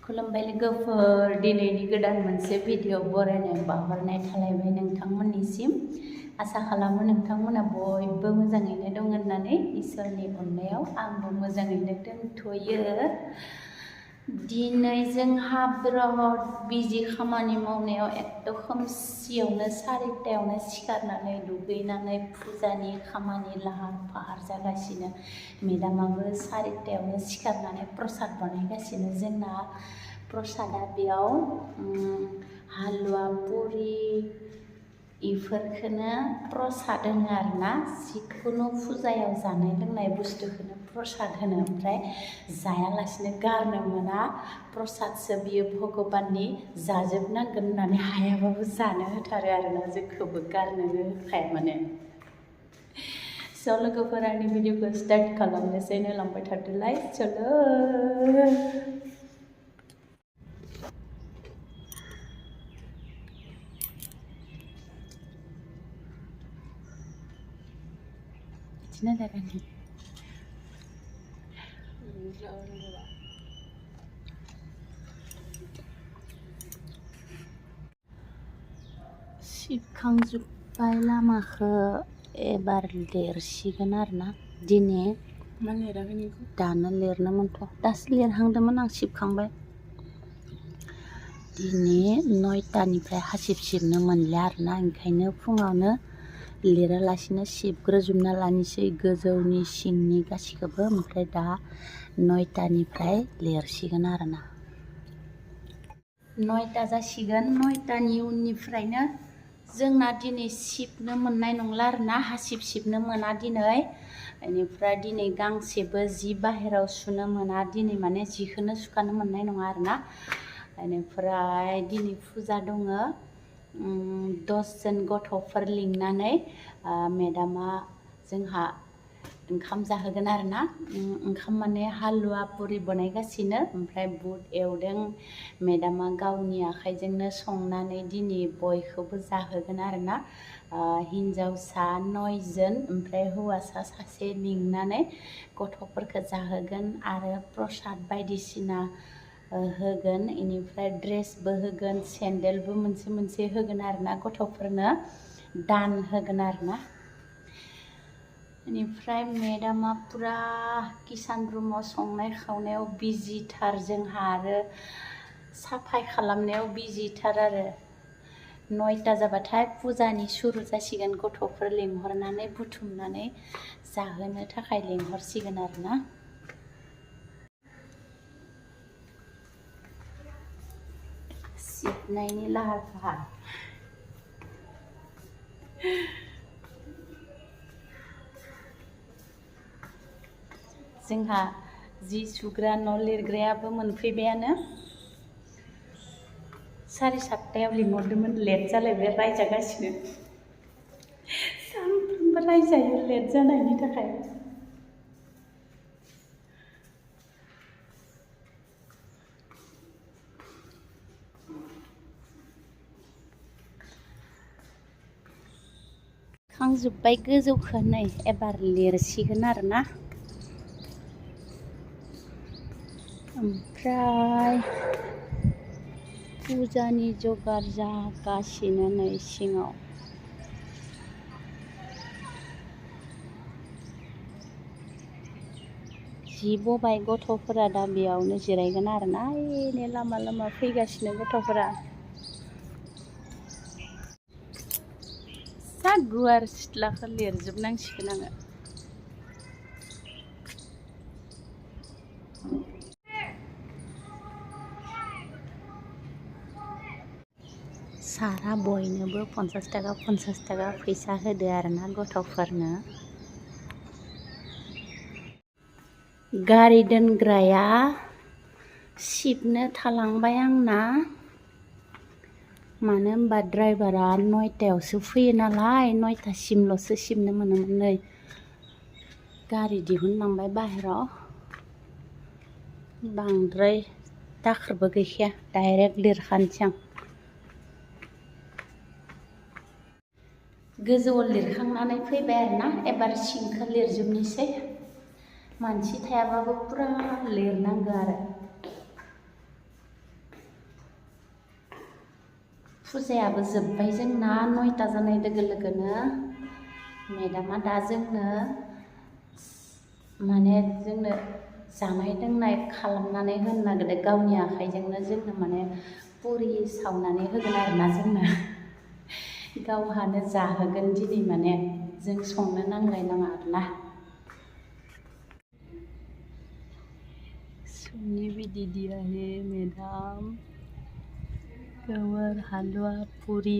खुलुमबाय लोगोफोर, दिनैनि गोदान मोनसे भिडिअ बरायनाय बावहरनाय थालायबाय नोंथांमोननिसिम। आसा खालामो नोंथांमोना बयबो मोजाङैनो दं होननानै। इसोरनि अननायाव आंबो मोजाङैनो दंथ'यो। दिनै जोंहा बिराद बिजि खामानि मावनायाव एकदम खोमसियावनो 4टायावनो सिखारनानै दुगैनानै फुजानि खामानि लाहार फाहार जागासिनो। मेदामाबो 4टायावनो सिखारनानै प्रसाद बानायगासिनो। जोंना प्रसादा बेयाव हालुवा पुरि इफोरखौनो प्रसाद होनो आरोना। जिखुनु फुजायाव जानाय लोंनाय बुस्थुखौनो प्रसाद होनो, ओमफ्राय जायालासिनो गारनो मोना। प्रसादसो बियो भगबाननि, जाजोबनांगोन होननानै हायाबाबो जानो होथारो आरोना, जोंखौबो गारनो होखाया माने। स' लोगोफोर, आंनि भिडिअखौ स्टार्ट खालामनोसै, नायलांबाय थादोलाय। चलो बिदिनो जागोन। सिबखांजोब्बाय लामाखौ, एबार लिरसिगोन आरोना। दिनै दानो लिरनोमोनथ', दासो लिरहांदोंमोन आं, सिबखांबाय। दिनै 9टानिफ्राय हासिब सिबनो मोनलिया आरोना, ओंखायनो फुङावनो लिरालासिनो सिबग्रोजोबना लानोसै, गोजौनि सिंनि गासिखौबो। ओमफ्राय दा 9टानिफ्राय लिरसिगोन आरोना। 9टा जासिगोन, 9टानि उननिफ्रायनो जोंना दिनै सिबनो मोननाय नंला आरोना, हासिब सिबनो मोना दिनै। बेनिफ्राय दिनै गांसेबो जि बाहेराव सुनो मोना, दिनै माने जिखौनो सुखानो मोननाय नङा आरोना। बेनिफ्राय दिनै फुजा दङ, 10 जन गथ'फोर लिंनानै मेदामा जोंहा ओंखाम जाहोगोन आरोना। ओंखाम माने हालुवा पुरि बानायगासिनो, ओमफ्राय बुट एवदों। मेदामा गावनि आखाइजोंनो संनानै दिनै बयखौबो जाहोगोन आरोना। हिन्जावसा 9 जन, ओमफ्राय हौवासा सासे लिंनानै गथ'फोरखौ जाहोगोन आरो प्रसाद बायदिसिना होगोन। बेनिफ्राय ड्रेसबो होगोन, सेन्देलबो मोनसे मोनसे होगोन आरोना, गथ'फोरनो दान होगोन आरोना। बेनिफ्राय मेदामा पुरा किसान रुमाव संनाय खावनायाव बिजिथार, जोंहा आरो साफाय खालामनायाव बिजिथार आरो। 9टा जाबाथाय फुजानि सुरु जासिगोन, गथ'फोर लिंहरनानै बुथुमनानै जाहोनो थाखाय लिंहरसिगोन आरोना। सिबनायनि लाहार फाहार। जोंहा जि सुग्रा न' लिरग्रायाबो मोनफैबायानो। 7:30 लिंहरदोंमोन, लेट जालायबाय, रायजागासिनो। सानफ्रोमबो रायजायो लेट जानायनि थाखाय। खांजोब्बाय गोजौखौ, नै एबार लिरसिगोन आरोना। ओमफ्राय फुजानि जगार जागासिनो नै सिङाव। जि बबाय गथ'फोरा दा बेयावनो जिरायगोन आरोना। एने लामा लामा फैगासिनो गथ'फोरा। जा गुवार सिथ्लाखौ लिरजोबनांसिगोन आङो। सारा बयनोबो 50 थाखा 50 थाखा फैसा होदो आरोना, गथ'फोरनो। गारि दोनग्राया सिबनो थालांबाय आंना, मानो होनबा ड्राइभारा 9टायावसो फैयो नालाय, 9टासिमल'सो सिबनो मोनोमोन। नै गारि दिहुनलांबाय बाहेराव, बांद्राय दाखोरबो गैखाया, डाइरेक्ट लिरखानोसै आं। गोजौआव लिरखांनानै फैबाय आरोना, एबार सिंखौ लिरजोबनोसै। मानसि थायाबाबो पुरा लिरनांगौ आरो। फुजायाबो जोब्बाय जोंना 9टा जानाय लोगो लोगोनो मेडामा दा जोंनो माने जोंनो जानाय लोंनाय खालामनानै होनो नागिरदों गावनि आखाइजोंनो जोंनो माने पुरि सावनानै होगोन आरोना जोंनो गावहानो जाहोगोन दिनै माने जों संनो नांलायनाङा आरोना सुन्नी भी दीदी है मैडम कवर हलवा पूरी